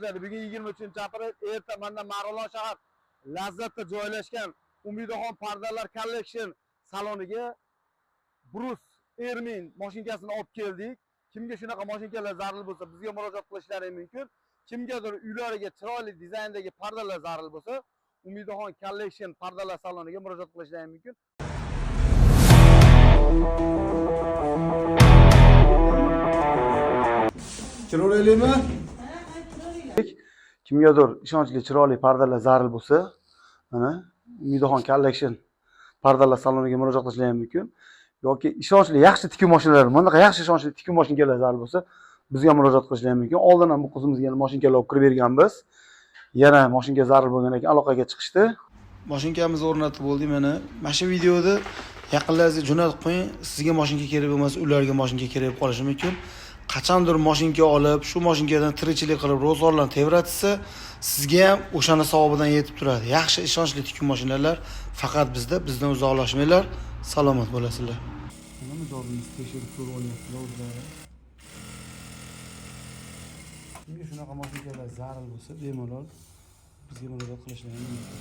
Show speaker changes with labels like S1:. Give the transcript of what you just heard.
S1: Bugun 23-aprel erta mana Marg'ilon shahar Lazzatda joylashgan Umidaxon pardalar collection saloniga Brus Ermin mashinkasini olib keldik. Kimga shunaqa mashinkalar zarur bo'lsa, bizga murojaat qilishlari mumkin. Kimgadir uylariga chiroyli dizayndagi pardalar zarur bo'lsa, Umidaxon collection pardalar saloniga murojaat qilishlari mumkin.
S2: Kiraveraylikmi?
S1: Kimgadir ishonchli chiroyli pardalar zarur bo'lsa, mana Umidaxon collection pardalar saloniga murojaat qilishlari mumkin. Yoki ishonchli yaxshi tikuv mashinalari, bunaqa yaxshi ishonchli tikuv mashinkalar zarur bo'lsa, bizga murojaat qilishlari mumkin. Oldin ham bu qizimizga mashinkalar olib kirib berganmiz. Yana mashinka zarur bo'lgan ekan, aloqaga chiqishdi.
S2: Mashinkamizni o'rnatib bo'ldik mana. Mana shu videoda yaqinlaringizga jo'natib qo'ying. Sizga mashinka kerak bo'lmasa, ularga mashinka kerak bo'lib qolishi mumkin. Qachondir mashinka olib, shu mashinkadan tirikchilik qilib ro'zg'orlarni tebratsa, sizga ham o'shani savobidan yetib turadi. Yaxshi ishonchli tikuv mashinalar faqat bizda, bizdan uzoqlashmanglar. Salomat bo'lasizlar.
S1: Mana mijozimiz tekshirib ko'rib olyaptilar o'zlari.
S2: Kimga shunaqa mashinkalar zarur bo'lsa, bemalol bizga murojaat qilishlari mumkin.